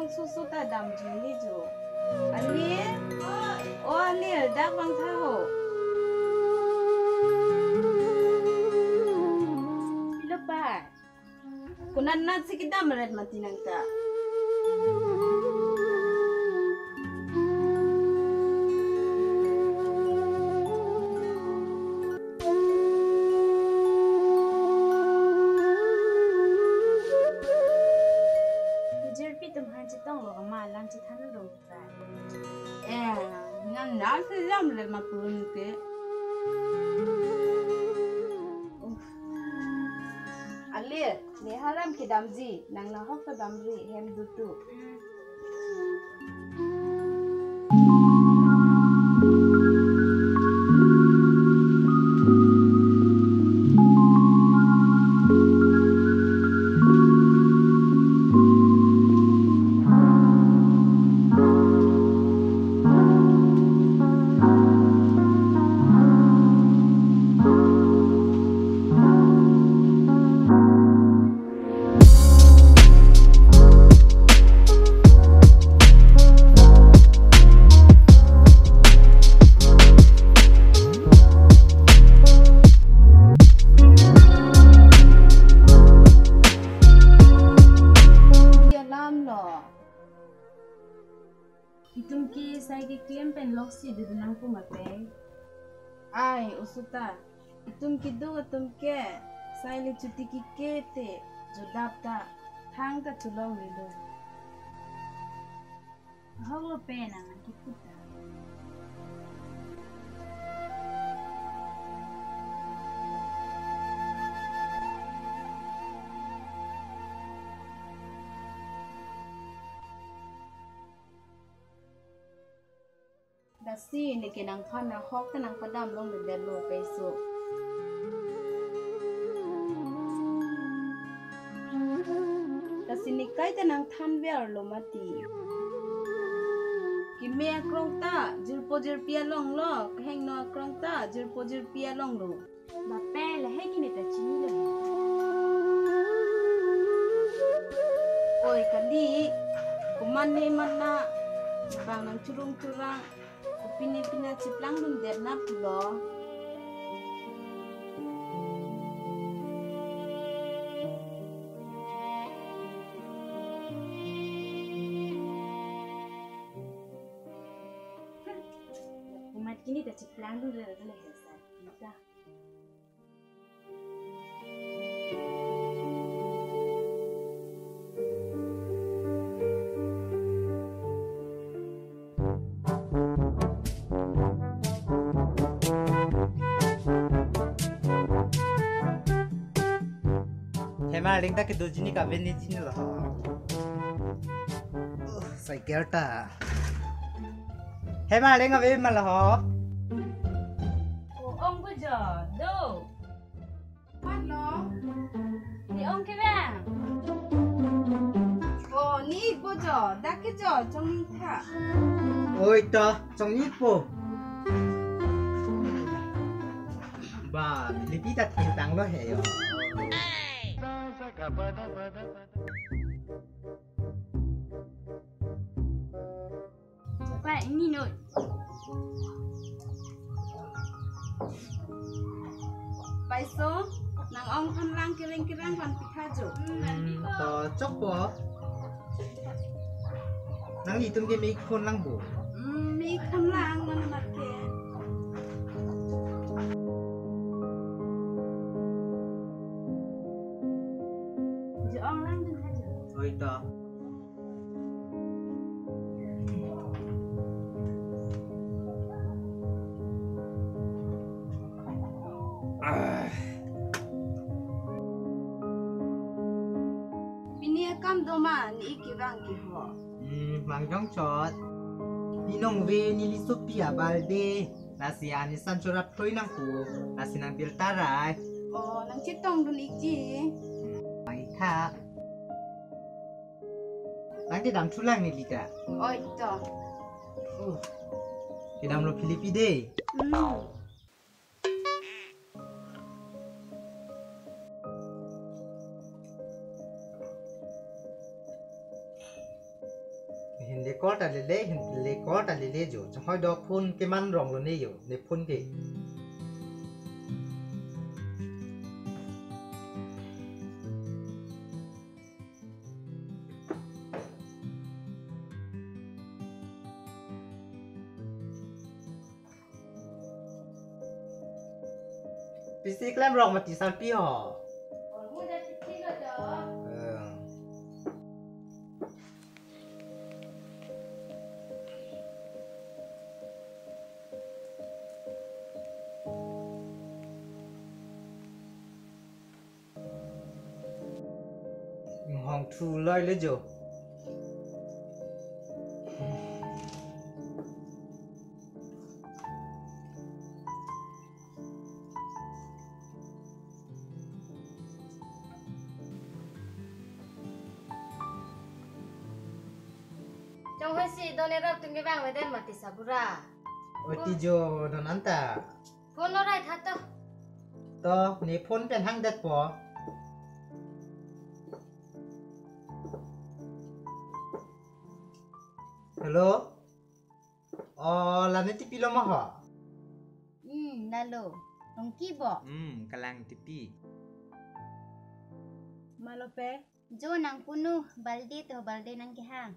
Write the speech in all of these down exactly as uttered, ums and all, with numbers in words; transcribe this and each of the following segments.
Susu ta damjuni jo. Alir, o Alir, dak vangtha ho. Pilo pa. Konat natsi kedam ret mati nang ta. Jirpi tum han chetonglo kama, alam chethan dong. Eh, nang nang sejam le ma pulun ke. Uff. Alir, ne haram kedamji, nang nahok ta damri, hem dutu. Alam lo. Itum ke sai keklem pen loksi dudun nangpo ma pe. Ai, oso ta. Itum keduk atum ke sai le chuti keke te jodap ta thang ta chulong lilo. Ahok lo pe nang nangkipu ta. Lasi neke nangphan ahok ta nangpadam longledetlo peiso. Lasi nekai ta nangthanverlo mati. Keme akrong ta jirpo jirpi along lo, kehingno akrong ta jirpo jirpi along lo. Bape, lahei kini ta chinilo. Oi kali, komat ne mana, bang nangchurung churang, kopine pine chiplangdundet na pulo. Komat kini ta chiplangdundet na hesa. Ita. Hema ring ta kedo jini ka veni jini lo. Uh, cycle ta. Hema ring ave ma lo ho. O ong ko jo, do. Mano? Ne ong ke bang? O, ne ik po jo, dak ke jo, chongni tha. Oi to, chongni po. Ba, Philipi ta thengtang lo he yo. Chopa, ingni noi. Paiso, nang ong than lang kereng kereng van pikha jo. Hmm, to chokpo. Nanglitum ke me ik phone lang bo. Hmm, me ik phone lang, mana mat ke. Jo ong lang dun tha jo. Oi to. Pini akam doma ne ik kevang keho. Hmm, mang jong chot. Pinong ve neli sopi a birthday. Lasi ani san chorap throi nangpo. Lasi nang bil tarai. O, nang chetong dun ikji. Mai tha. Nang kedam thulang neli ta. Oi to. Uh. Kedam lo Philipi de. Hmm. Hin le call ta lele, hin le call ta lele jo. Chonghoi do phone keman rong lo ne jo, ne phone ke. Pisi klem rong mati Salpi ho. Eh. Hong thu loi le jo. Chonghoi si don erap tum kevang veden mati Sabura. Oti jo don anta. Phone lo rai tha to. To, ne phone pen hang det po. Hello? Oh, la ne Tipi lo ma ho? Hmm, lalo. Nongki bo? Hmm, kalang Tipi. Malo pe? Jo nang punu, balde to, balde nang kehang.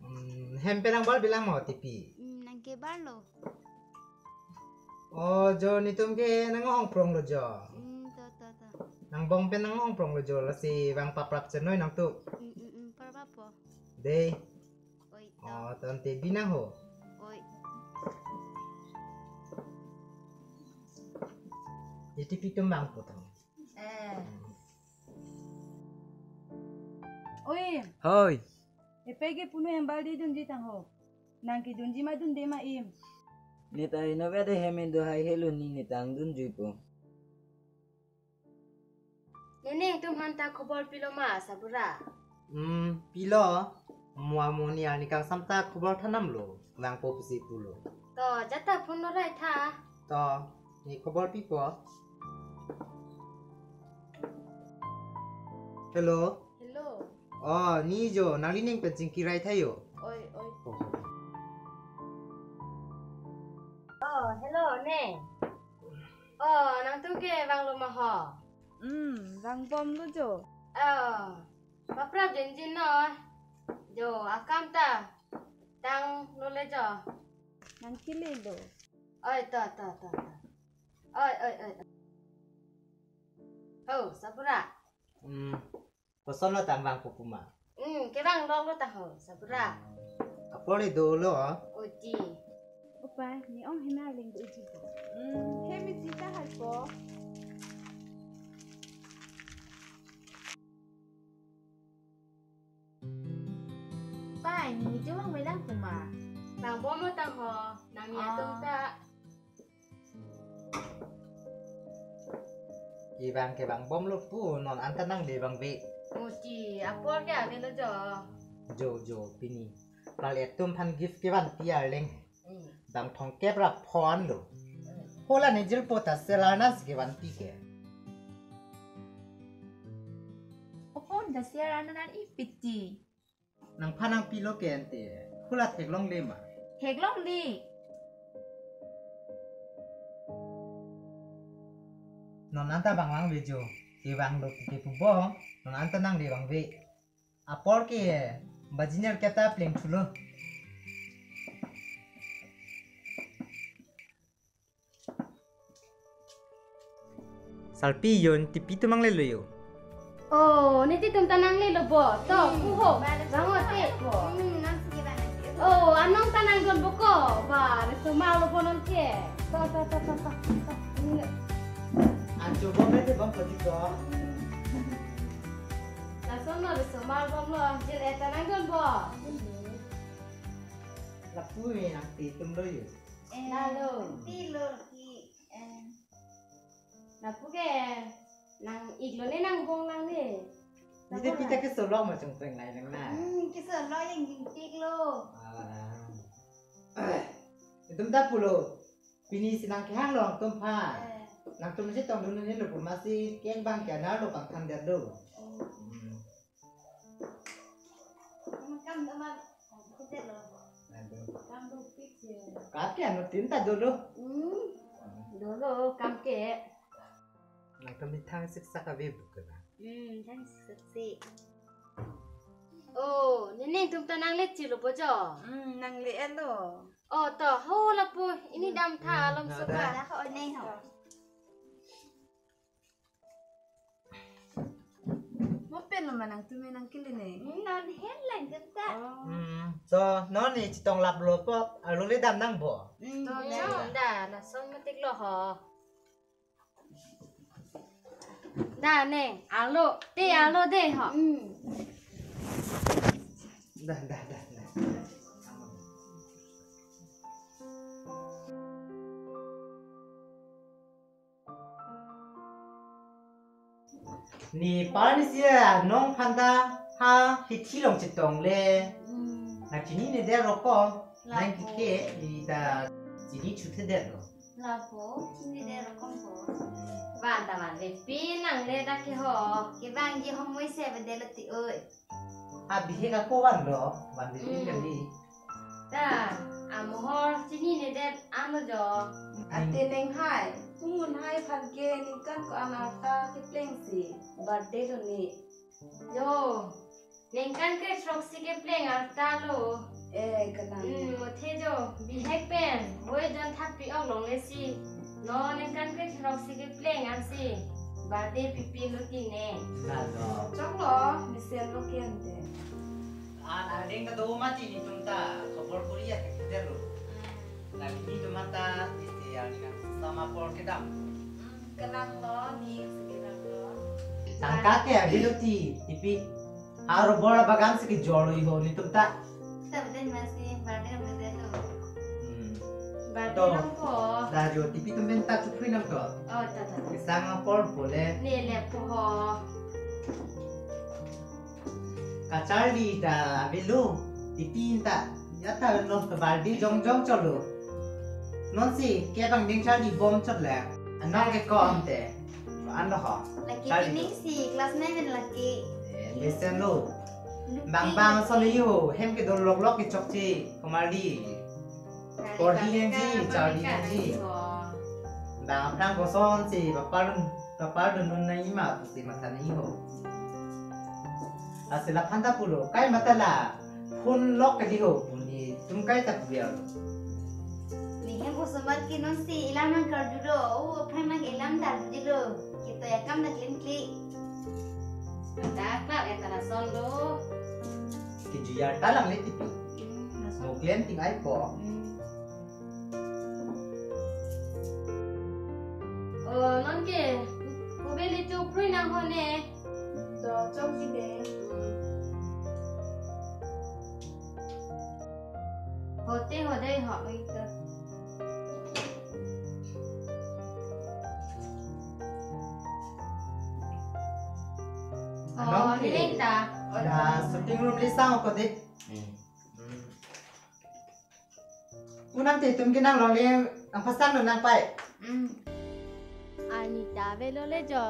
Hmm, hem pen nang bal bilang mo Tipi? Hmm, nang ke bal lo. Oh, jo netum ke nang hong prong lo jo. Hmm, to, to, to. Nang bong pen nang hong prong lo jo, lasi vang paprap chenoi nangtum. Hmm, hmm, hmm, parap po. Dei. Oi, to. Oh, tante binang ho. Oi. Ye Tipi tum bang potong. Eh. Oi. Hoi. Epege punu hem balde dunji tang ho. Nang kedunji ma dunde ma im. Ne ta ino vede hem endo hai helo ne ne tang dunji po. Nening tum han ta khobor pilo ma Sabura? Hmm, pilo. Mo amoni arni kangsam ta khobor thanam lo. Vangpo pusi pulo. To, jata phone lo rai tha. To, ne khobor pipo. Hello. Hello. Oh, ne jo, nanglining pen chingki rai tha jo. Oi, oi. Oh. Oh, hello, ne. Oh, nangtum ke vang lo ma ho? Hmm, vang bom lo jo. Oh, paprap jinjin no. Jo, akam ta tang lo le jo. Nang kili lo. Oi, to, to, to, to. Oi, oi, oi. Ho, Sabura. Hmm. Koson lo tang vangpo pu ma? Hmm, kevang long lo tang ho, Sabura. Apor le dolo. Oti. Opa, ne ong hem arleng do uji po. Hmm, hem isi ta hai po. Pa, ne jo vang velang pu ma? Vang bom lo tang ho, nang ya Ah. tum ta. Kevang kevang bom lo pu, non anta nangli vangve. Oti, apor ke ave lo jo. Jo, jo, pini. Pral etum aphan gift kevanpi arleng. Hmm. Dam thomkep ra phone lo. Hmm. Hala ne jil po ta selarna si kevanpi ke. Opon ta selarna nan ipiti. Nangphan nangpi lo ke ante. Hala theklongle ma? Theklongle. Non anta vang vangve jo. Kevang lo ke pu bo. Non anta nangli vangve. Apor ke baji nerkep ta plengthulo. Salpi, jo ne Tipi tum nanglelo jo. Oh, ne Tipi tum ta nanglelo bo. To, Hmm, puho. Bale Bang puho, ote. Bale puho. Hmm, nang sige ba nang sige. Oh, anong ta nangdon bo ko. Ba, riso mar lo bo non ke. To, to, to, to, to, to. Ancho bom le te bom pati ko. Lason lo riso mar bom lo, jil eta nangdon bo. Lapu me nang Tipi tum lo jo. Eh, Lalo. Ti lo ki, eh. Lapu ke nang-ik lo ne nangbong lang ne. Nite Lapu pita na. Keso lo ma chungpeng lai lang na. Hmm, keso lo yang jingtik lo. Ah. Itum ta pulo. Pini si nang kehang lo nangtum aphan. Eh. Nangtum si tongdun ne lo pu ma si keng bang ke na lo bang than der do. Oh. Hmm. Kam kam teman. Aduh. Kam dopik ya. Kap ke anu tin ta dolo. Hmm. Dolo kam ke. Nangtum methang siksak ave bu ke na. Hmm, thang siksak si. Oh, nini tum ta nangle chilo bojo. Hmm, nangle-etlo. Oh, to, ho lapu, ini dam tha alom Hmm, soka. Ada ho ne ho. Mo pen lo ma nangtum nangkele ne. Hmm, non headline tum ta. Oh. Hmm, so, non ne chetong laplo po, arlo le dam nangpo. Hmm, to, ya. Chong da, lason matik lo ho. Da ne, arlo, te arlo de ho. Hmm. Dah, dah, dah, dah. Ne parnisi anong aphan ta ha hithi along chetong le. Hmm. Nang chinine det rokom. Lapu. Nang ke ne ta chini chuthe det lo. Lapu, chinine det rokom po. Hmm. Van ta van le pin nangle dak ke ho. Kevangji ho moi se bede lo ti oi. Ha bihek ako vanlo, van le pin Hmm. kali. Ta, amohor chinine det ano jo. Ate neng hai, kumun hai aphan ke ningkan ko-an arta kepleng si, birthday lo ne. Jo, ningkan krethrok si kepleng arta lo. Eh, kanang. Hmm, muthe jo, bihek pen, boi jon thappi ok longle si. Non ningkan krethrok si kepleng an si. Birthday pipi lo ti ne. Lalo. Choklo, mesen lo ke ante. An ading ta do mati netum ta, khobor kori ya ke kita lo. Hmm. Na netum ta, isi ani kan sama por kedam. Hmm, kenang lo, ni sekitar lo. Tangka ke ave lo ti, tipi. Aro bora bagan si kejor lo iho netum ta. Sabden masi, birthday birthday lo. Hmm. Birthday To. Nangpo. Dah jo, tipi tum pen ta chuphui nangto. Oh, ta, ta, ta. Kesang apor bole. Ne le po ho. Kacharli ta ave lo, tipi ta. Ya ta non ke birthday jongjong cholo. Non si ke bang ding charli bom chot le. Anong ke kom te. Ano ho? Laki Charli pining to. Si class nine pen laki. Eh, mesen lo. Looking Bang bang looking. Solo yo, hem kedo lok lok kechokche, komarli. Charli Porhi pameka, henji, charli pameka henji. Nangho. Bang aphrang koson si, bapar dun, bapar dun nun nai ma, pusi matha nangho. Lasi laphan ta pulo, kai mata la, phone lock kali ho, pu netum kai ta pu ya. Ne hem osomar ke non si ilam nangkardu do, o aphrang nang ilam dardu lo, kito ya kam na klim kli. Ada klak ya tara son do. Kejuyar ta lang le tipi. Hmm, lason. Mo klem ting ai po. Hmm. Oh, non ke, ko beli tu prui nang ho ne. To, chok ji de. Hote ho dei ho oi to. Anong Oh, ke? Ni ta. Da sitting room li sang ko de. Hmm. Hmm. Unang te tum kenang longle, ang pasang lo nang pai. Hmm. Ani ta avelo le jo.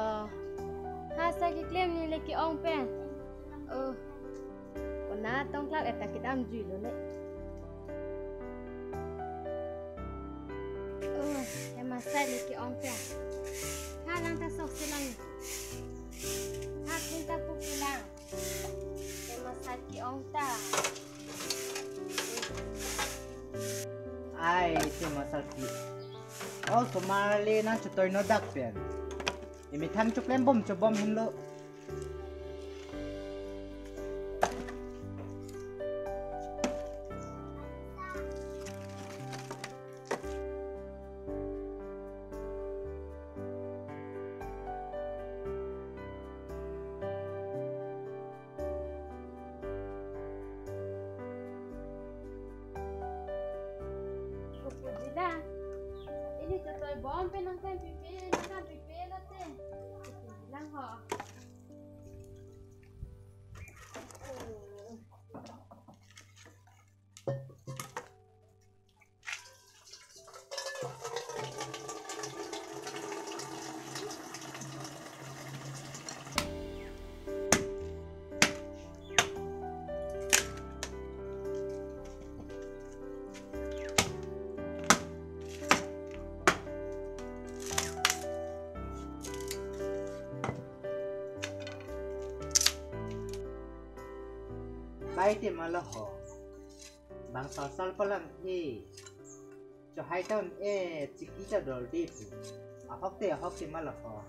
Ha sa keklem ne le ke-ong pen. Oh. Kona tongklak eta kedam jui lo le. Oh, ema sai le ke-ong pen. Ha lang ta sok si lang. Ha pun ta pu pu lang. Tema saki ong ta. Ai, tema saki. Oh, komarli nang chotoi no dak pen. Imi tham chuklem bom chobom henlo. Kupu jila. Ili chotoi bom pen nang pen pipi, nang pen pipi lo te. Kupu jila ho. Pai te ma lo ho. Bang salsal palang e. Chohai ta un-e, chiki ta dol de pu. Ahok te, ahok te ma lo ho.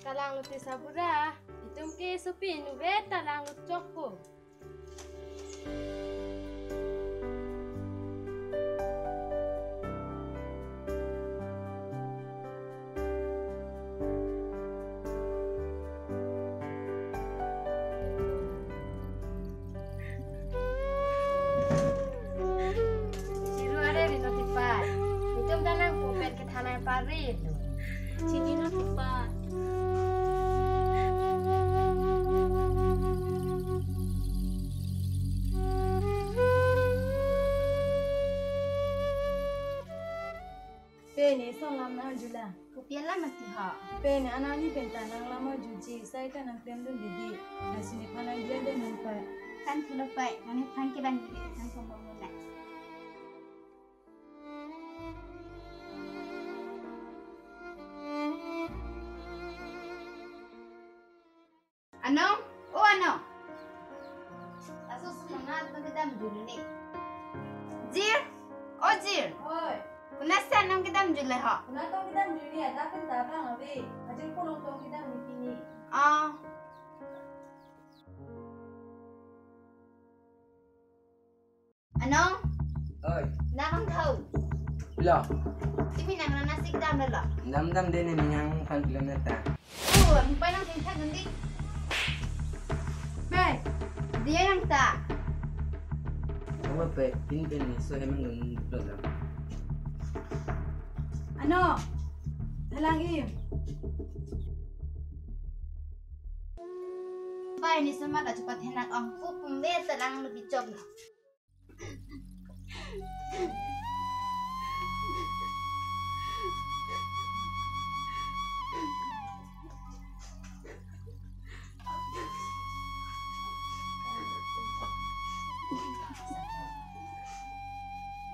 Kalang lo te sabura, itum ke sopi inutvet ta langlo chokpo. Chiru are ri notified. Itum ta nangpu pen kethan nangpare lo. Chini notified. Pe ne son lam nang arjulang. Kopi alam mati ho? Pe ne anani pen ta nang lam arjuji, sai ta nang klemdun didi. Lasi nephan nangdiya de nang pa. Kan thulo pai, nang nephan ke ban didi, nang sombong nang. Anong? O Anong. Aso sumanga atum kedam juni. Jir? O Jir? Oi. Konat si Anong kedam jule ho? Konat tong kedam juni, ada pen tabang ave. Ajir pulong tong kedam ni pini. Ah. Anong? Oi. Nang ang thau. Lo. Timi nang nang nasi kedam lo. Dam dam de ne ninghang phan film neta. Oh, ang pai nang sing thak nanti. Pai. Dia nang ta. Awa pe, tin pen ni so hemang dun lo dam. Anong? Thalang im. Pai ni semat achupat henak ang pu pumbe terang lebih chok.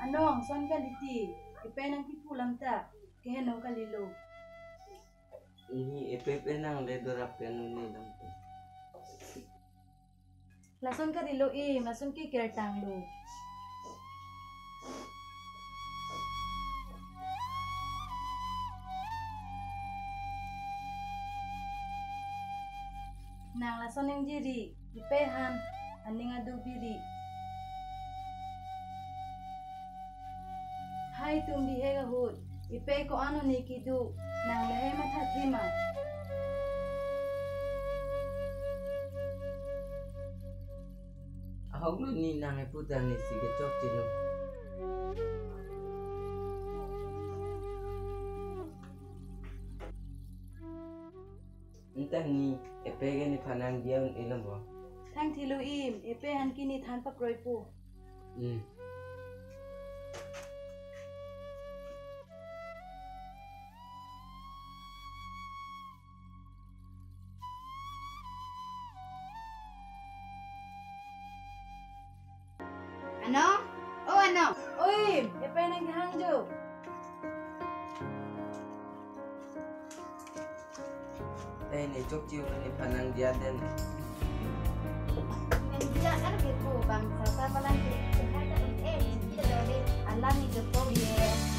Anong, son kali ti, ipe nang kipu lam ta, keheno kalilo. Ini epe pe nang le dorap ke nuni dam. Lason karilo e, lason ke kertang lo. Nang lason ning jiri, ipe han, aning adu biri. Hai tum bihek ahut, ipe ko-an ne kedo, nang lahai matha thema. Ahok lo ni nang epu ta ne si kechok chelo. Entah ni, epe ke nephan nangdiya un-e lo mo. Thang thilo im, epe han ke ne than pakroipo. Hmm. Anong? O Anong. Oi, epe nang kehang jo. Eh, ne chokche un-e nephan nangdiya den. Nangdiya kan kepu bang salsal palang ke. Hai ta un-e, kita dole alam ni jopo ye.